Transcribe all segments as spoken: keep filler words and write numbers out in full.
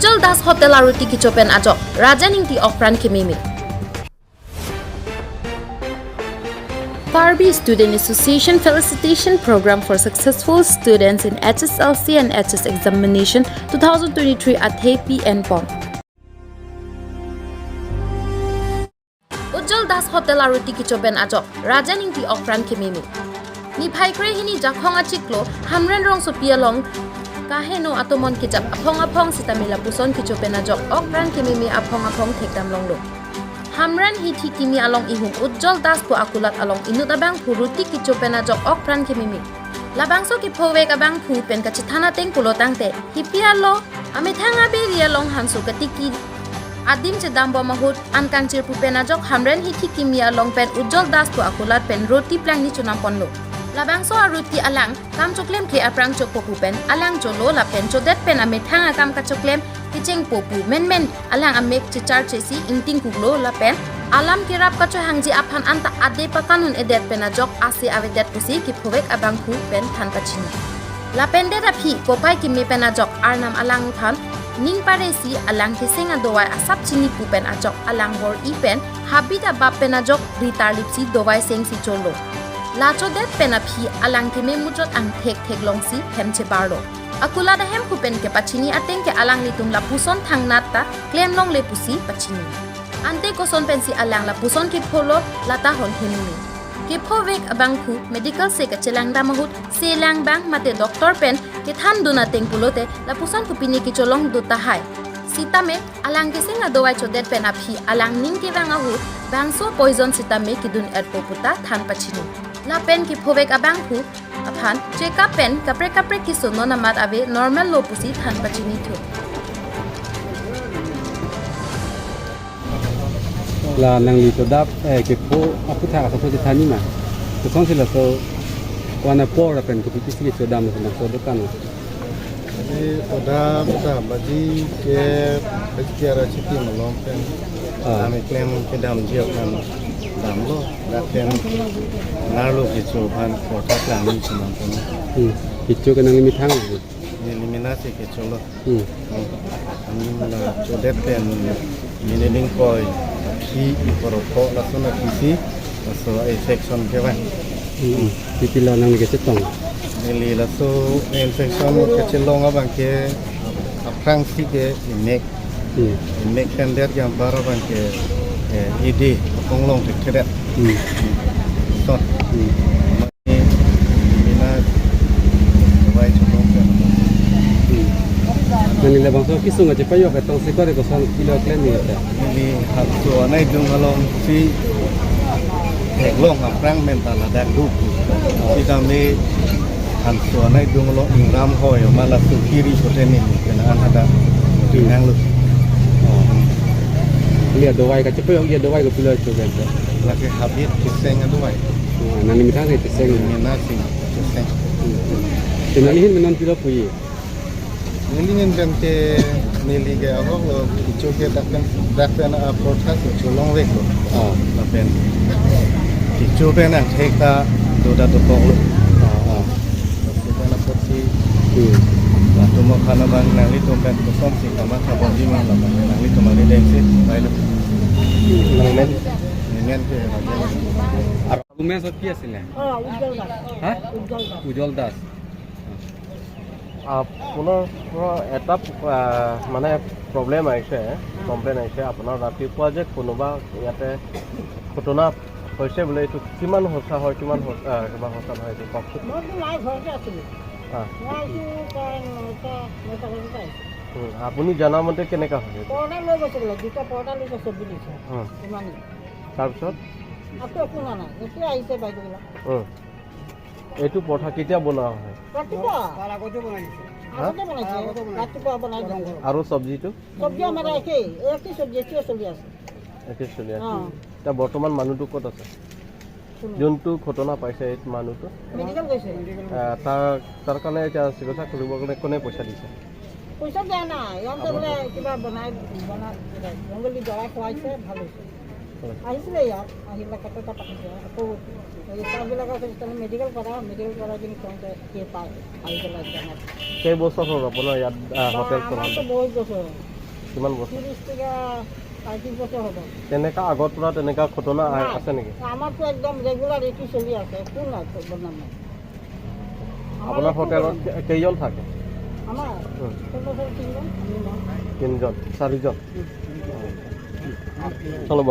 Ujjwal Das Hotel a-roti kecho pen ajok Rajen Ingti okpran kememe. Karbi Student Association Felicitation Program for Successful Students in H S L C and H S Examination twenty twenty-three athe pi enpon. Ujjwal Das Hotel a-roti kecho pen ajok Rajen Ingti okpran kememe. Niphai krehini Jakhong achiklo Hamren rongsopi along kaheno atomon kejap aphong aphong sitame lapuson kecho pen ajok okpran kememe aphong aphong thekdam longlo. Hamren hithi kimi along ihum Ujjwal Das pu akulat along inut abangphu roti kecho pen ajok okpran kememe. Labangso kephovek abangphu pen kachethan ateng pulo tangte, hipi alo amethang aberi along hanso katiki adim chedambom ahut an kangchirpu pen ajok Hamren hithi kimi along pen Ujjwal Das pu akulat pen roti plangni chonamponlo. Labangso a-roti alang kam choklemkle aphrang chokpo pu pen alang cholo lapen chodet pen amethang akam kachoklem kechengpo pu menmen alang amek checharchesi ingtingkuklo lapen alam kerap kachohangji aphan anta ade pakanun-edet pen ajok ase avedet pusi kephovek abangphu pen than pachini. Lapen det aphi kopai keme pen ajok Arnam alangphan ning paresi alang keseng adovai asap chini pu pen ajok alang bor-i pen habit abap pen ajok ritar lipsi dovai sengsi cholo. La chodet pen aphi alang keme muchot angthek theklongsi hem chebarlo. Akulat ahemphu pen kepachini ateng ke alanglitum lapuson thangnat ta klemlongle pusi pachini. Ante koson pensi alang lapuson kepholo lata hon hememe. Kephovek abangphu medical se kachelang dam ahut selang bang mate doctor pen kethan dun ateng pulote lapuson kopine kecholong do tahai. Sitame alang keseng adovai chodet pen aphi alang ning kevang ahut bangso poison sitame kedun-etpo puta than pachini. Lapen kephovek abangphu aphan check up pen kaprek kaprek keso non amat ave normal lo pusi than pachini thu. La nangli chodap, eh, kepho aphuthak asapso chethan nima. Kosonsi laso ko-an apor lapen kopi pisi kechodam laso nangso dokan. Jadi pada pada baji ke baji ke arah Citi Malong pen. Ah. Kami klem kedamji aphan damlo. Lapen ngarlo kecho aphan kota klangni chenam pun. Hmm. Kecho ke nangli methang. Neli mena si kecholo. Hmm. Hmm. Neli mena chodet pen neli ning koi. Aphi iporokho laso na kisi laso infection kevang. Hmm. Pipila nangli kechetong. Neli laso infection kechelong abang ke aphrangsi ke imek. Hmm. Imek pen det jam bar abang ke, eh, idi konglong thekthedet. Hmm. Sot. Hmm. Mina dovai cholong pen. Hmm. Nangli labangso kesung kachepajok etong sikor koson pilo klem ni ta. Neli hanso anai dung alongsi theklong aphrang pen ta ladak duk. Sitame hanso anai dung along ingram hoi ma laso kiri pote neli kena an ada pinang lo. Oh. Iya dovai kachepajok iya dovai kopilo cho kan. Lake habit keseng adovai. Oh, nangli methang ke keseng. Mina si keseng. Hmm. Te nangli ahin pen non pilo puji. Neli ahin pen ke neli ke ahok lo kecho ke dak pen dak pen apor tha kecho longvek lo. Ah. Lapen kecho pen angthek ta doda dokok lo. Ah, ah. Kecho pen apor si. Hmm. Latum aphan abang nanglitum pen kosonsi kamatha bomji ma labang nanglitum ari dengsi bailo. Hmm. Nangmen? Nangmen ke. Ar-, Arnam so ki asile? Oh, Ujjwal Das. Ha? Ujjwal Das. Ujjwal Das. আপোনাৰ পৰা এটা, আহ, মানে প্ৰব্লেম আহিছে, কমপ্লেইন আহিছে আপোনাৰ ৰাতিপুৱা যে কোনোবা ইয়াতে ঘটনা হৈছে বোলে, এইটো কিমান সঁচা হয়, কিমান সঁচ-, আহ, কিমান সঁচা নহয় এইটো কওকচোন। মইতো নাই, ঘৰতে আছিলোঁ। আহ। মই আহিছোঁ প্ৰায় নটা, নটা বজাতে আহিছোঁ। উম, আপুনি জনা মতে কেনেকা হয় এইটো? পৰ্দা লৈ গৈছে বোলে, দুটা পৰ্দা লৈ গৈছে বুলি কৈছে। উম। ইমানেই। তাৰপিছত? আকৌ একো হোৱা নাই। এতিয়া আহিছে বাইদেউবিলাক। উম। এইটো পৰঠা কেতিয়া বনোৱা হয়? ৰাতিপুৱা। তাৰ আগতে বনাই দিছে। হা? আগতে বনাইছে। তাৰ আগতে বনাই দিছে। ৰাতিপুৱা বনাই দিছে। আৰু চব্জিটো? চব্জি আমাৰ একেই, একেই চব্জি, একেই চলি আছে। একেই চলি আছে। অ। এতিয়া বৰ্তমান মানুহটো ক'ত আছে? কোনো। যোনটো ঘটনা পাইছে এই মানুহটো? মেডিকেল গৈছে। আহ, তাৰ, তাৰ কাৰণে এতিয়া চিকিৎসা কৰিবৰ কাৰণে কোনে পইচা দিছে? পইচা দিয়া নাই, ইয়াতে বোলে কিবা বনাই, বনাই, ৰংগলী দৰা খুৱাইছে, ভাল হৈছে। আহিছিলে ইয়াত, আহি পেলাই কথা এটা পাতিছে। আকৌ এই ষ্টাফবিলাক আছে, তেতিয়াহ'লে মেডিকেল কৰা, মেডিকেল কৰাই কিনি কওঁতে কি পায়, আহি পেলাই এতিয়া আমাৰ। কেইবছৰ হ'ল আপোনাৰ ইয়াত, আহ, বা, হোটেল চলাওঁতে? আমাৰতো বহুত বছৰ হ'ল। কিমান বছৰ? ত্ৰিশ টকা, পঁয়ত্ৰিশ বছৰ হ'ব। তেনেকা আগৰ পৰা তেনেকা ঘটনা আ-, নাই। আছে নেকি? আমাৰতো একদম ৰেগুলাৰ এইটো চলি আছে, একো নাই, বদনাম নাই। আমাৰ আপোনাৰ একো হোটেলত নাই। কে-, কেইজন থাকে? আমাৰ উম। হোটেলত তিনিজন, আমি নাই। তিনিজন, চাৰিজন। উম। চলব।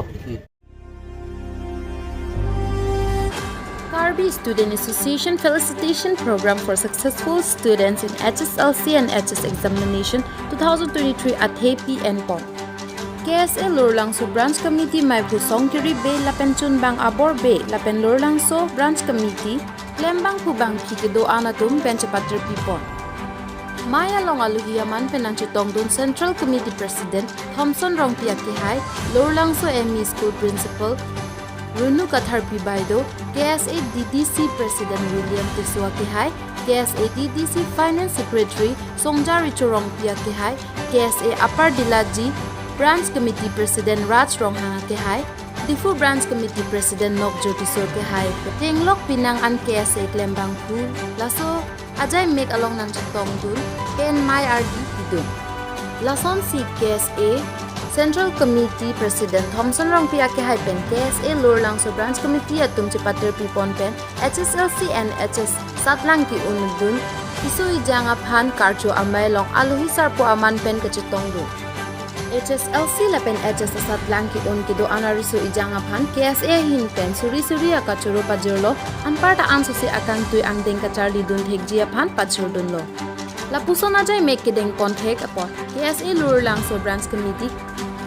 Karbi Student Association Felicitation Program for Successful Students in H S L C and H S Examination twenty twenty-three athe pi enpon. K S A Lurlangso Branch Committee maiphu Songkiri Bey lapen chunbang abor Bey lapen Lurlangso Branch Committee klembangphu bangphi kedo-an atum pen chepatir pipon. Mei along alohi aman pen nangchetongdun Central Committee President Thomson Rongpi akehai, Lurlangso M E School Principal Runu Katharpi Baido, K S A D D C President William Tisso akehai, K S A D D C Finance Secretary Songja Richo Rongpi akehai, K S A Upper Dillaji Branch Committee President Raj Ronghang akehai, Diphu Branch Committee President Nokjyoti Tisso akehai, tenglok pinang an K S A klembangphu laso ajaimek along nangchetongdun pen mei ardi pidun. Lasonsi K S A Central Committee President Thomson Rongpi akehai pen K S A Lurlangso Branch Committee atum chepatir pipon pen H S L C and H S satlang ke-undun, riso ejang aphan karcho amei along alohi sarpo aman pen kachetongdun. H S L C lapen H S asatlang ke-un kedo-an ariso ejang aphan K S A ahin pen suri suri akachoro pajirlo, anparta ansose akangtui angdeng kacharlidun thekji aphan pachurdunlo. Lapuson ajaimek kedengpon thek apot K S A Lurlangso Branch Committee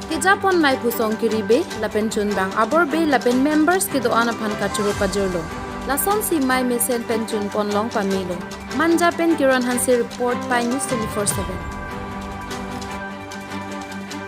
kejapon maiphu Songkiri Bey lapen chunbang abor Bey lapen members kedo-an aphan kachoro pajirlo. Lasonsi mei mesen pen chunpon long pamelo. Manja pen Kiran Hanse report, Pi News twenty-four seven.